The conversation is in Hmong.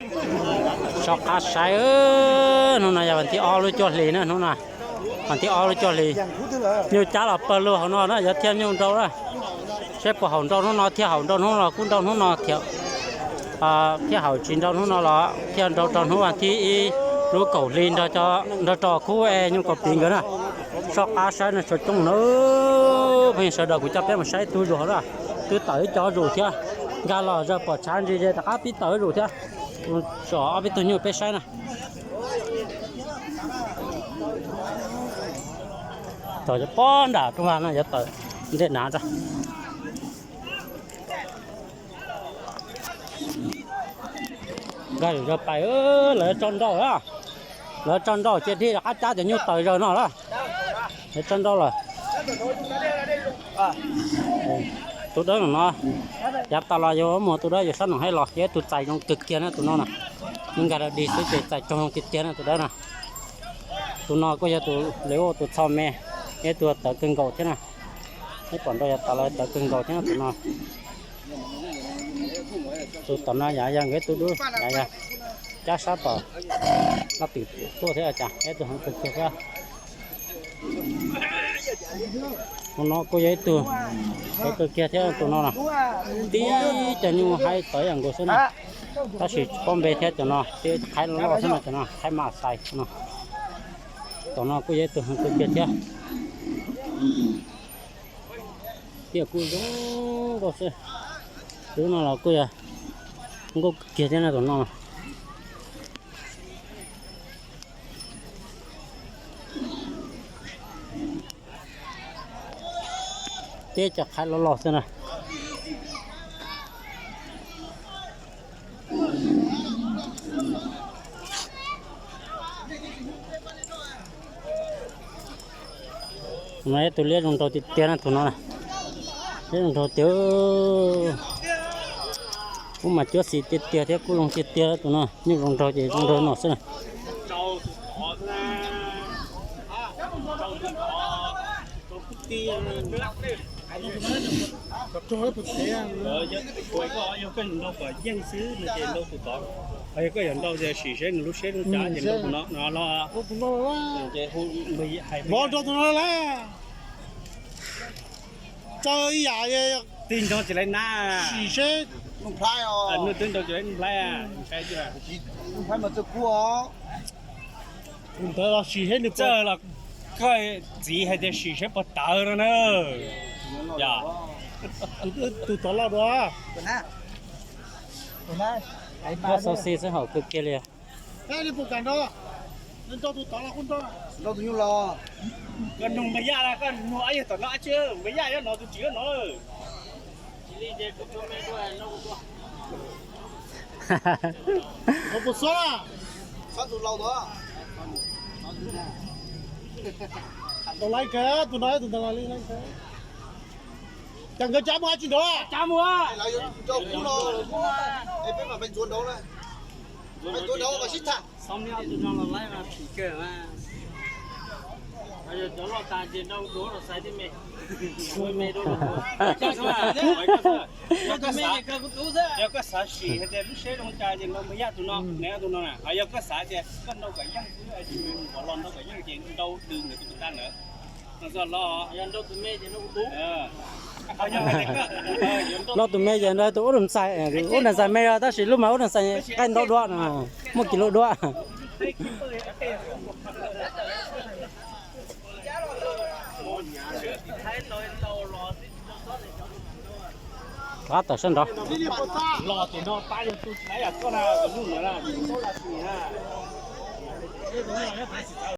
Soj qab saib, hnub no yog vas thib ob lub cuaj hlis na, hnub no vas thib ob lub cuaj hlis. Nyuj cab los pawg lug hauv no na, yuav thiaj nyuj nrau na. Saib puas haum nrau hnub no, thiaj haum nrau hnub no los kuj nrau hnub no thiab, thiaj haum tsis nrau hnub no los thiaj nrau rau hnub vas thib ib lub kaum hli nrog rau khub e nyuj kaus piv nkawd na. Soj qab saib no tsuas coob na. Pheej sawv daws kuv coj peb mus saib ib tug zuj hauv na, twb tawm ib co zuj thiab. Nkag los zawg pom tshav ntsis ces rov qab pib tawm zuj thiab. Tsom ob peb tug nyuj peb saib na. Tawm pob nram rooj vag no yuav tawm ntej nav tso. Nkag zaum pais, lawv tso nrau, lawv tso nrau cia dhia rov qab cab cov nyuj tawm zaws no lawm. Lawv tso nrau lawm. Tus dawb no, yav tas los yuav muag tus dawb yuav sab no hais los, yog ib tug txais zoo kawg kiag na tus no na. Yeej nkag dog dig xwb ces txais zoo tiag tiag na tus dawb na. Tus no kuj yog tus lawv ua tus txho me, yog ib tug tawv kawg nkaus thiab na. Neb pom nrau yav tas los tawv kawg nkaus thiab na tus no. Tus tom no yog nkawd ib tug dub, yog cab sab tom no twm tuaj thiab cas, yog ib tug heev kawg kiag thiab. Tus no kuj yog ib tug heev kawg kiag thiab tus no na. Tib cov nyuj haib tawv ib yam nkaus xwb na, tab sis tsis paub npe thiab cov no, tib qhaib loj loj xwb no, cov no qhaib mas xais no. Tom no kuj yog ib tug heev kawg kiag thiab. Tiam kuj zoo nkauj xwb. Lub no los kuj yog nkauj kiag thiab no tus no. Tib cov qhaib loj loj xwb na. No ib tug liab zoo nraug tiag tiag na tus no. Liab zoo nraug tiag. Kuj mas cuab xis tiag tiag thiab kuj zoo tiag tiag tus no, nyuj zoo nraug ces zoo nraug no xwb na. Yog koj nrau kom yeej xwb no ces nrau tus tod, yog koj yuav nrau ces sim seb nws lub siab zoo cas ces nrau tus no no los. Ces hu nrau tus no lawm. Tsaw ib yam, tig nrau tsis laiv na. Sim seb, nws twb nrau tsis laiv nplhaib. Nplhaib mas txawj kub os. Tus ntawd los sim seb nws txawj los koj txiv hais tias sim seb puas tawv no na. Yog tus tod los dua. Koj xauj xij xwb haum kawg kiag li. Nrau tus nyuj los. Koj nug npawg Yaj, koj nug ab yawg tom no ab tsi, npawg Yaj nyob no tus tsis nyob no. Puas xob? Xob tus laus tus. Tau laiv kawg, tus no tus ntawd los li laiv kawg. Cas nkawd cab mus ab tsi nrau? Cab mus. Lawv yuav nrau kub no, es peb mam pais ntxuav nrau na. Pais ntxuav nrau mas sib tham. Xob me ob tug no los laiv mas phim kawg mas. Yog cov loj tas ces nrau duav los xaiv tej me. Ua me rau. Yog koj xav sim hais tias lub siab zoo cas ces nrau npawg Yaj tus no, nws tus no na. Ho yog koj xav tias koj nrau kom yeej xwb, tsis mus los nrau kom yeej ces nrau dws nkawd tus tag ntawd. Los tus me ces nrau tus ub nws xais, ub nws xais me tab sis lub mas ub nws xais qaij ntaub duab no, muaj kis lub duab. Rov qab tawm sab nraud.